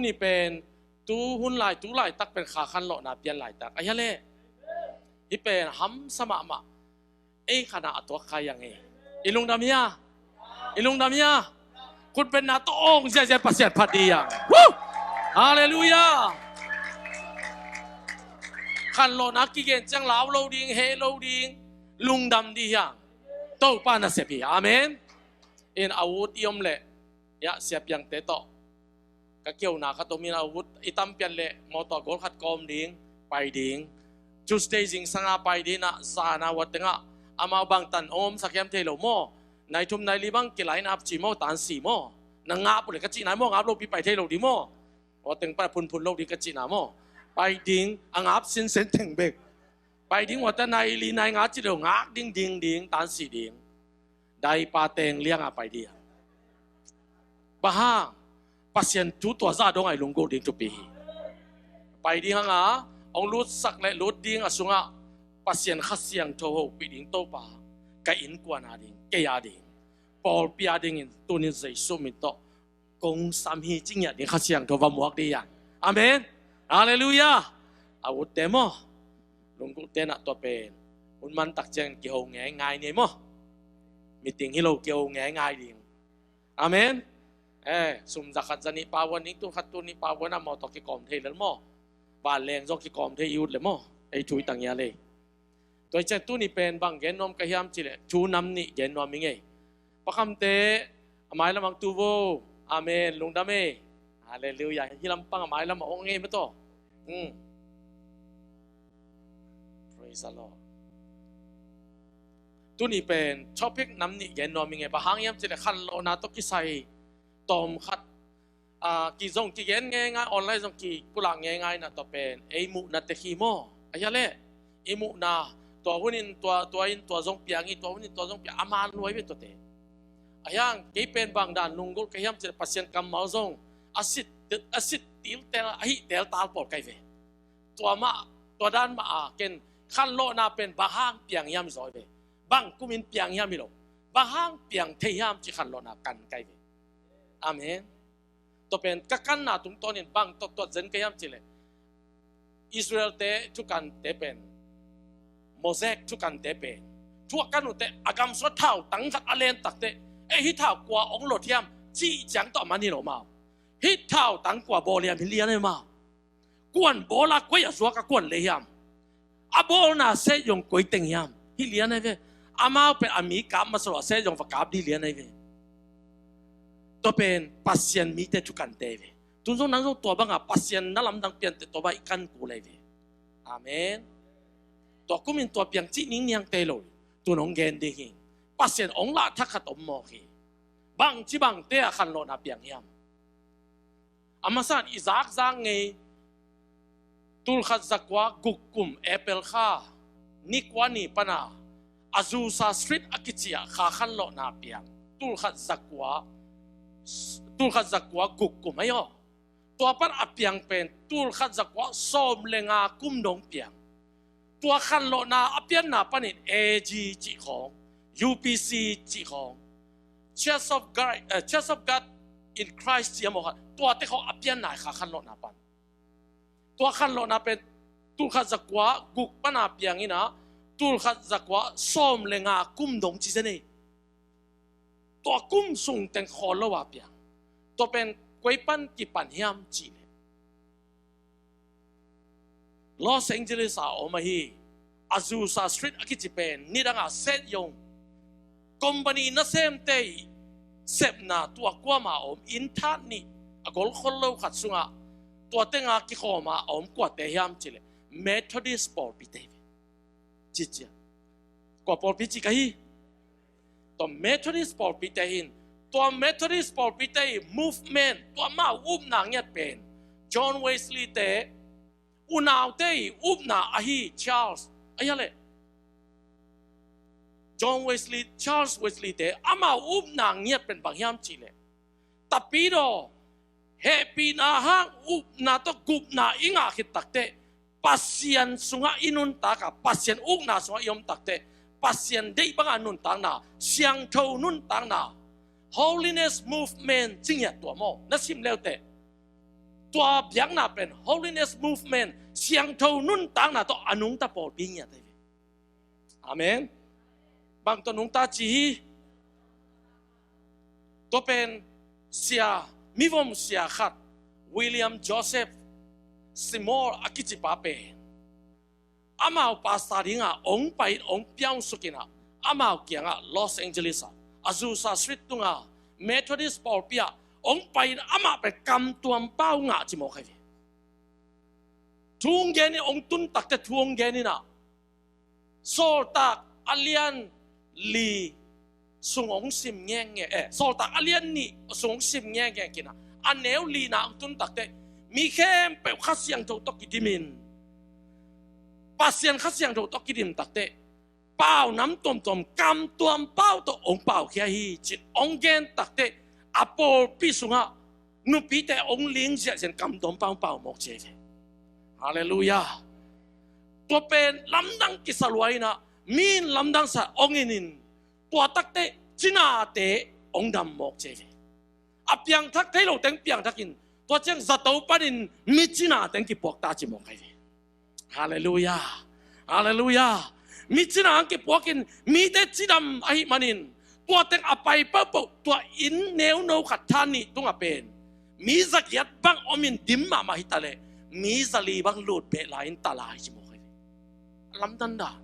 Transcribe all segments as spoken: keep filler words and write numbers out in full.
Ni pen tu hun lai, tu laitak pen kha khanlawhna pian laitak a hia leh. Hih pen hamsa mahmah. Ei khanah a tuak kha hi hang e. I lungdam hia? I lungdam hia? Khutbetna tawh awng ziazia Pasian phat dih hi hang. Woo! Halleluiah. Khanlawhna kigen ciang lau lo ding, heh lo ding, lungdam dih hi hang. Topa nasep hi. Amen. In a ut i om leh, ya, siapiangte tawh ka kiona khat om in a ut i tampian leh mawtaw gol khat kawm ding, pai ding. Tuesday zingsanga pai ding a, zana ua tengah amau bangtan om sak hiam thei lo maw? Nai thum nai li bang ki line up ci maw, tan si maw? Na ngap uh leh ka cihna maw, ngap lopi pai thei lo ding maw? Ua teng pan a phunphun lo ding ka cihna maw? Pai ding, a ngap sinsen teng bek. Pai ding ua teng nai li nai nga ci lo, ngak ding, ding ding, tan si ding. Dai pa teng lianga pai ding. Bang hang? Pasian thu tua zah dong a i lunggulh ding thupi hi. Pai ding hanga hong lutsak leh lut ding a sungah Pasian Kha Siangtho hopih ding, Topa, ka innkuan a ding, kei a ding, pawlpi a dingin tunin Jesu min tawh kong sam hi ci ngiat ding Kha Siangtho va muak dih hi hang. Amen. Halleluiah. A utte maw, lunggulhte nah tua pen hun mantak ciangin kiho ngeingai ni maw? Meeting hi lo, kiho ngeingai ding. Amen. Eh, sum za khat za nih pau a ning, tul khat tul nih pau a na maw, tawh kikawm thei lel maw? Vanleng zong kikawm thei i ut leh maw? Ei thu i tang ia lei. Tua i ciang tuni pen bang gen nuam ka hiam ci leh, thu nam nih gen nuam i ngei. Pakhamte a mailam ang tu vo. Amen. Lungdam e. Halleluiah. Hih lampang a mailam a ong ngei mataw. Hmm. Praise the Lord. Tuni pen topic nam nih gen nuam i ngei. Bang hang hiam ci leh khanlawhna tawh kisai tawm khat, ah, kizong kigen ngeingai, online zong kipulak ngeingai na tua pen ei muhna tek hi maw? A hia leh, i muhna, tua hunin tua, tua in tua zong piang hi, tua hunin tua zong piang, a man luai ve tuate. A hiang, kei pen bang dan lunggulh ka hiam ci leh Pasian kammal zong a sit, a sit tiltel, a hih teltal pawl kai ve. Tua mah, tua dan mah a ken khanlawhna pen bang hang piang hiam i zaw ve. Bang kumin piang hiam hi lo. Bang hang piang thei hiam ci khanlawhna kan kai ve. Amen. Tua pen ka kanna tungtawnin bang tawh tuat zen ka hiam ci leh, Israel-te thukante pen, Mosaic thukante pen, thu a kan uh teh a gamsung ah thautang khat a len tak teh, ei, hih thau kua ong lot hiam cih ciang tawh a man hi lo maw? Hih thautang kua bawl hiam hi lian ei maw? Kuan bawl a, koi a zuak a kuan lei hiam? A bawlna seh zong koi teng hiam? Hi lian ei ve. Amau pen a mi kap masa lo a seh zong va kap dih lian ei ve. Tua pen Pasian mite thukante ve. Tun zong nang zong tua banga Pasian na lamdang piante tua bang i kan kul ei ve. Amen. Tua kumin tua piang cih ningniang tei lo. Tun hong gen ding hi. Pasian hong lah thak khat om mawk hi. Bangci bangte a khanlawhna piang hiam? A masa in i zakzak ngei, tulkhat zakua guk kum April kha ni kua ni pana Azusa Street a kici ah kha khanlawhna piang. Tulkhat zakua, tulkhat zakua guk kum ahi aw. Tua pan a piang pen tulkhat zakua sawm le nga kum dong piang. Tua khanlawhna a pianna panin A G cih khawng, U P C cih khawng, Church of God, eh, Church of God in Christ cih a mawk khat, tuate khawng a pianna hi kha khanlawhna pan. Tua khanlawhna pen tulkhat zakua guk pana piang in ah, tulkhat zakua sawm le nga kum dong ci zen ei. Tua kum sung teng khawl lo a piang. Tua pen koi pan kipan hiam cih leh, Los Angeles a om ahi Azusa Street a kici pen nidang a State Young company nasemte i sepna tua kuama om inn that nih a golkhol lo khat sungah tua tenga kikhawma a om kuate hiam cih leh Methodist pawlpite ve. Cicia. Kua pawlpi ci ka hi? Tua Methodist pawlpite hin, tua Methodist pawlpite hi movement, tua amau upna ngiat pen John Wesley te unaute hi upna ahi Charles, a hia leh, John Wesley, Charles Wesley te amau upna ngiat pen bang hiam cih leh, tapidaw hehpihna hang upna tawh gupna i ngah khit takteh, Pasian sungah i nuntak a, Pasian ukna sungah i om takteh, Pasian deih banga nuntakna, siangtho nuntakna, holiness movement ci ngiat tua maw? Na sim leuteh, Tua biakna pen holiness movement, siangtho nuntakna tawh a nungta pawlpi ngiat ahi ve. Amen. Bang tawh nungta ci hi? Tua pen sia, mivom sia khat, William Joseph Seymour a kicipa pen amau pastor dinga hong pai-in hong piangsuk in ah, amau kiangah Los Angeles ah Azusa Street tunga Methodist pawlpi ah hong pai-in amah pen kamtuam pau ngah ci mawk ahi ve. Thu hong gen in hong tun takte thu hong gen in ah, Sawltak a lian li sung hong sim ngenge, eh, Sawltak a lian nih sung hong sim ngenge kinah, a neu lina hong tun takte, mi khempeuh Kha Siangtho tawh kidim in, Pasian Kha Siangtho tawh kidim takte, pau nam tuamtuam kamtuam pau tawh hong paukhia hi ci-in hong gen takte, a pawlpi sungah nupite hong ling ziahziah in kamtuam pau hong pau mawk ci hi. Halleluiah. Tua pen lamdang kisa lua in ah, mi in lamdang sa hong in in, tua takte cinate hong dam mawk ci hi. A piangthak thei lo teng piangthak in, tua ciang zato panin mi cinate hong kipuak ta ci mawk ahi ve. Halleluiah. Halleluiah. Mi cina hong kipuak in mite cidam ahih manin, tua teng a pai pohpoh, tua inn neuno khat tha nih tungah pen mi zagiat bang om in dim mahmah hi ta leh, mi zali bang lut beh lai in ta lai ci mawk ahi ve. Lamdang dah.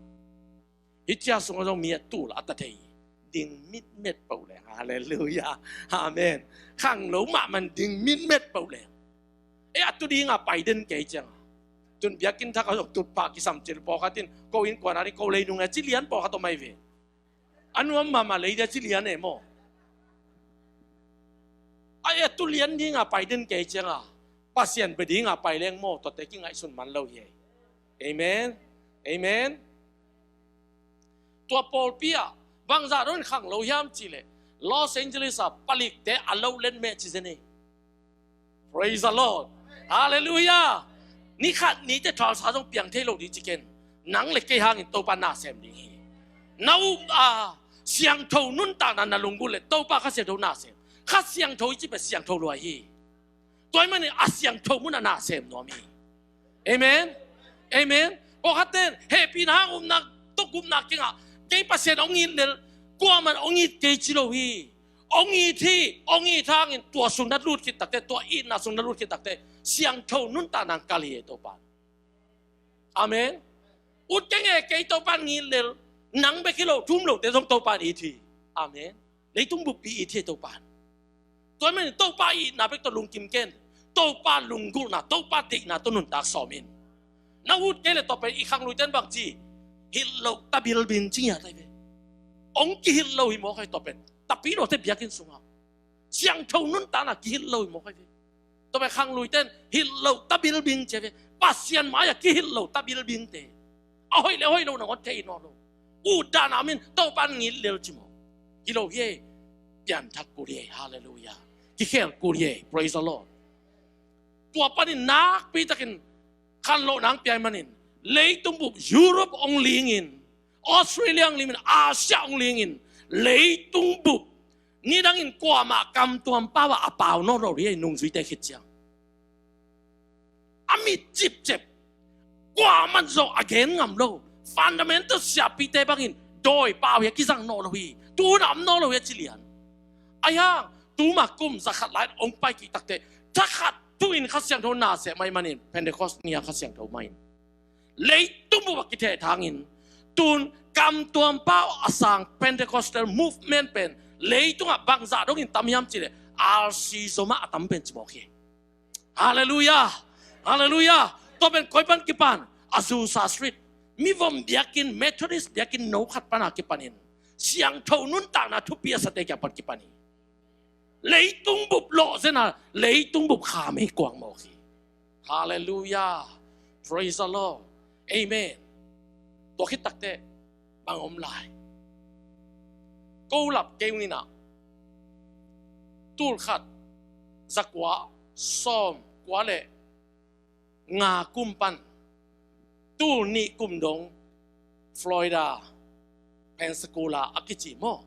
Hih cia sungah zong mi a tul a ta thei hi. Ding mitmet peuh leng. Halleluiah. Amen. Khanglo mahmah in ding mitmet peuh leng. Eh, a tu dinga pai den kei ciang, tun biakinn thak a zong tutphah kisam cil pawlkhat in, ko innkuan a ding ko lei nung e ci lian pawlkhat om ahi ve. A nuam mahmah lei dia ci lian e maw. A, eh, a tu lian dinga pai den kei cianga, Pasian bia dinga pai leng maw, tuate kingaihsun man lo hi. Amen. Amen. Tua pawlpi ah bangzah dongin khanglo hiam cihleh, Los Angeles ah palikte a lo len meh ci zen hi. Praise the Lord. Halleluiah. Ni khat nite Tulsa zong piang thei lo ding ci ken. Nang le kei hangin Topa na sem ding hi. Na up a siangtho nuntakna na lunggulh leh Topa Kha Siangtho na sem. Kha Siangtho i cih pen siangtho lua hi. Tua ahih manin a siangtho munah na sem nuam hi. Amen. Amen. Pawlkhatte in hehpihna hang upna tawh gupna kingah, kei Pasian hong it lel, kuaman hong it kei ci lo hi. Hong it hi. Hong it hangin tua sung na lut khit takte, tua itna sung na lut khit takte, siangtho nuntakna hong kal hi e Topa. Amen. Ut keng e, kei Topa in it lel, nang bek hi lo, thu um lote zong Topa in it hi. Amen. Leitung buppi it hi e Topa in. Tua ahih manin Topa itna bek tawh lungkim ken. Topa lunggulhna, Topa deihna tawh nuntak sawm in. Na ut kei leh tua pen i khangluite in bang ci, hilh loh ta bilbing ci ngiat ahi ve. Hong kihilh lo hi mawk ahi tua pen. Tapi lote biakinn sungah siangtho nuntakna kihilh lo hi mawk ahi ve. Tua pen khangluite in hilh loh ta bilbing ci ahi ve. Pasian mai-ah kihilh loh ta bilbingte, a hoih le hoih lo nangawn thei nawn lo. Utdan a om in Topa in it lel ci mawk hi lo hi e. Pianthak kul hi e. Halleluiah. Kikhel kul hi e. Praise the Lord. Tua panin nakpi takin khanlawhna hong pia ahih manin, leitung bup Europe hong lingin, Australia hong lingin, Asia hong lingin, leitung bup nidangin kuamah kamtuam pau ah a pau nawn lo hi e, nungzuite khit ciang. A mit cipcep, kuaman zong a gen ngam lo. Fundamental siapite bangin dawi pau hi a kizang nawn lo hi. Tu hun a om nawn lo hi a ci lian. Ahi hang tuma kum zakhat lai-in hong pai kik takte, thakhat tu-in Kha Siangtho na sem ahih manin, Pentecost ni-a Kha Siangtho mah in leitung bup ah kithehthangin, tun kamtuam pau a sang Pentecostal movement pen leitungah bangzah dongin tam hiam cihleh, R C zomah a tam pen ci mawk hi. Halleluiah. Halleluiah. Tua pen koi pan kipan? Azusa Street. Mivom biakinn, Methodist biakinn no khat pana kipanin, siangtho nuntakna thupi a sate kiang pan kipan hi. Leitung bup lawh zena, leitung bup khamei kuang mawk hi. Halleluiah. Praise the Lord. Amen. Tua khit takte bang om lai? Ko lap kei ung inah, tul khat zakua sawm kua le nga kum pan tul nih kum dong Florida, Pensacola a kici maw,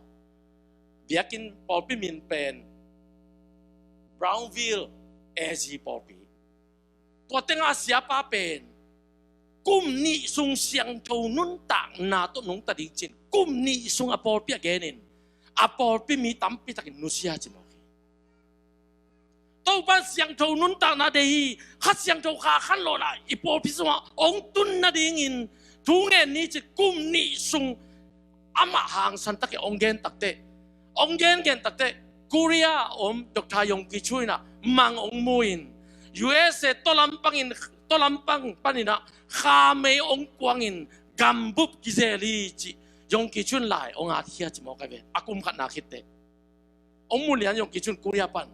biakinn pawlpi min pen Brownsville A Z pawlpi. Tua tengah a siapa pen kum nih sung siangtho nuntakna tawh nungta ding ci-in kum nih sung a pawlpi a genin, a pawlpi mi tampi takin nusia ci mawk hi. Topa siangtho nuntakna deih hi. Kha Siangtho Kha Khanlawhna i pawlpi sungah hong tun nadingin thu ngen ni ci-in kum nih sung amah hangsan takin hong gen takteh, hong gengen takteh, Korea a om Doctor Yonggi Cho in ah mang hong mu-in, U S A tawlampang in, tawlampang panin ah khamei hong kuangin gambup kizel hi cih Yonggi Cho in lai hong atkhia ci mawk ahi ve. A kum khatna khitteh hong mu lian Yonggi Cho in Korea pan.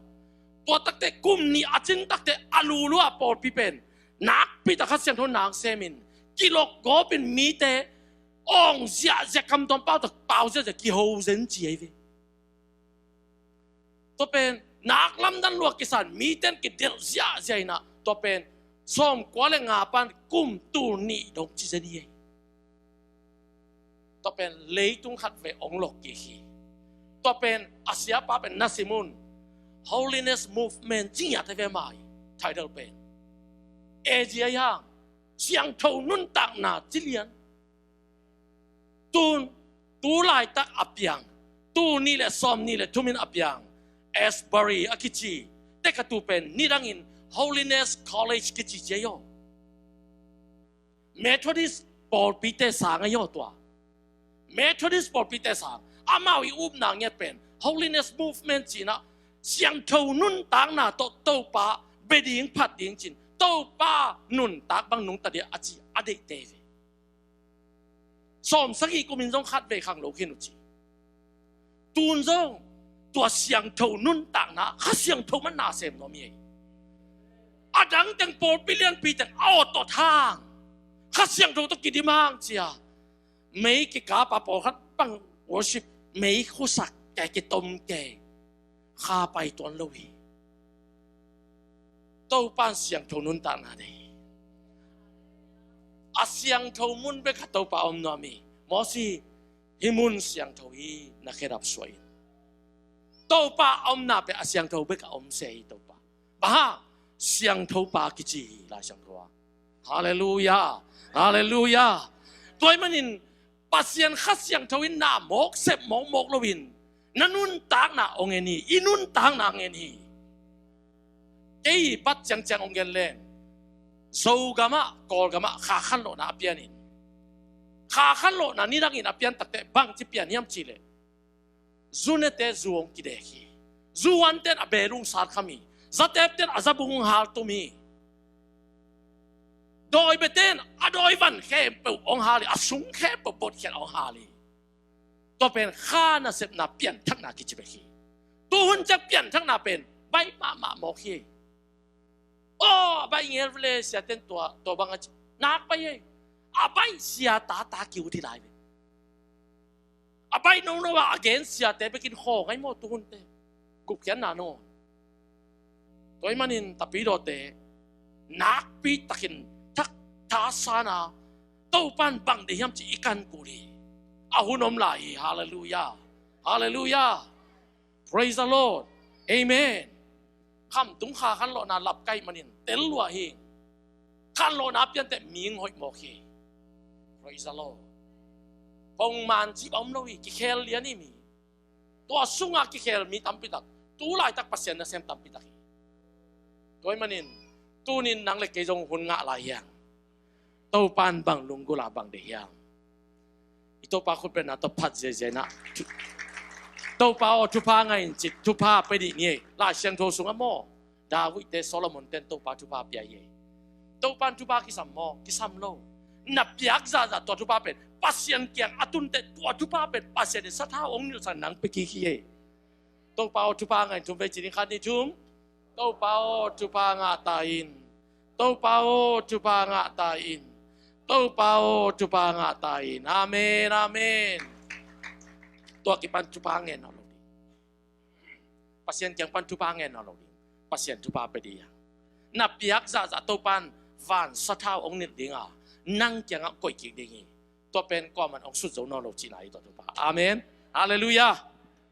Tua takteh kum nih a cin takteh a lulu a pawlpi pen nakpi tak Kha Siangtho nang semin, kilawkgawpin mite awng ziahziah, kamtuam pau tak pau ziahziah, kiho zen ci ahi ve. Tua pen nak lamdang lua kisan, mite in kidelh ziahziah in ah, tua pen sawmkua le nga pan kum tul nih dong ci zen hi. Tua pen leitung khatvei hong lawk kik hi. Tua pen a siapa pen na sim un, Holiness Movement ci ngiat ahi ve, mai title pen. A G I hang, siangtho nuntakna ci lian. Tun, tu laitak a piang, tul nih le sawmnih le thum in a piang Asbury a kici, tek a tu pen nidangin Holiness College kici ci ahi aw. Methodist pawlpite sang ahi aw tua. Methodist pawlpite sang. Amau i upna ngiat pen Holiness Movement ci-in ah, siangtho nuntakna tawh Topa bia ding phat ding ci-in, Topa nuntak bang nungta ding a ci a deihte ve. Sawmsagih kumin zong khatvei khang lo khin uh ci. Tun zong tua siangtho nuntakna, Kha Siangtho man na sem nuam hi. A dang teng pawlpi lianpi teng a awt awt hang, Kha Siangtho tawh kidim hang cia, mei kikap a pawlkhat bang worship, mei khusak kei, kitom kei, kha pai tuan lo hi. Topa in siangtho nuntakna deih hi. A siangtho mun bek ah Topa om nuam hi. Mawsi, hih mun siangtho hi, na khedap suah in. Topa a omna pen a siangtho bek ah om se hi Topa. Bang hang, siangtho pa kici hi Lai Siangtho ah. Halleluiah. Halleluiah. Tua ahih manin Pasian Kha Siangtho in na mawk sep mawkmawk loin, na nuntakna hong en hi, i nuntakna hong en hi. Kei bat ciangciang hong gen leng, Zogam ah, Kawlgam ah Kha Khanlawhna a pianin, Kha Khanlawhna nidangin a pian takteh bangci pian hiam cihleh, zu nete zu hong kidek hi. Zu huante in a bel hong satkham hi. Zatepte in a zabung hong haltum hi. Dawibete in a dawi van khempeuh hong hal hi. A sung khempeuh botkhiat hong hal hi. Tua pen kha nasepna pianthakna kici bek hi. Tuhun ciang pianthakna pen baih mahmah mawk hi. Aw, a baih ngel vele, siate in tua, tua bang a ci, nak baih hi. A baih sia tata ki-ut hi lai ve. A baih nono a, a gen siate bekin khaw ngai maw tuhunte. Gupkhiatna nawn. Tua ahih manin tapidawte, nakpi takin thak thasan a, Topa in bang deih hiam cih i kan kul hi. A hun om lai hi. Halleluiah. Halleluiah. Praise the Lord. Amen. Khamtung Kha Khanlawhna lap ka hih manin tel lua hi. Khanlawhna pianteh mihing hoih mawk hi. Praise the Lord. Pongman cih a om lo hi, kikhel lian hi mi. Tua sungah kikhel mi tampi tak, tu laitak Pasian nasem tampi tak hi. Tua ahih manin tunin nang le kei zong hun ngah lai hi hang. Topa in bang lunggulh a bang deih hiam? I Topa khutbetna tawh phat ziahziah in ah, Topa aw, thupha ngah in ci, thupha pia dih ni ei. Lai Siangtho sungah maw, Davidte, Solomonte in Topa thupha pia hi ei. Topa in thupha kisam maw? Kisam lo. Na piak zahzah tua thupha pen Pasian kiang a tunteh, tua thupha pen Pasian in sathau hong nilhsak, nang pia kik hi ei. Topa aw, thupha ngah in, thum vei ci ni, khat, nih, thum. Topa aw, thupha ngah ta in. Topa aw, thupha ngah ta in. Topa aw, thupha ngah ta in. Amen, amen. Tua kipan thupha ngen nawn lo ding. Pasian kiang pan thupha ngen nawn lo ding. Pasian thupha pia ding hi hang. Na piak zahzah Topa in van sathau hong nilh ding a, nang kiangah koih kik ding hi. Tua pen kuaman hong sut zo nawn lo cihna hi tua thupha. Amen. Halleluiah.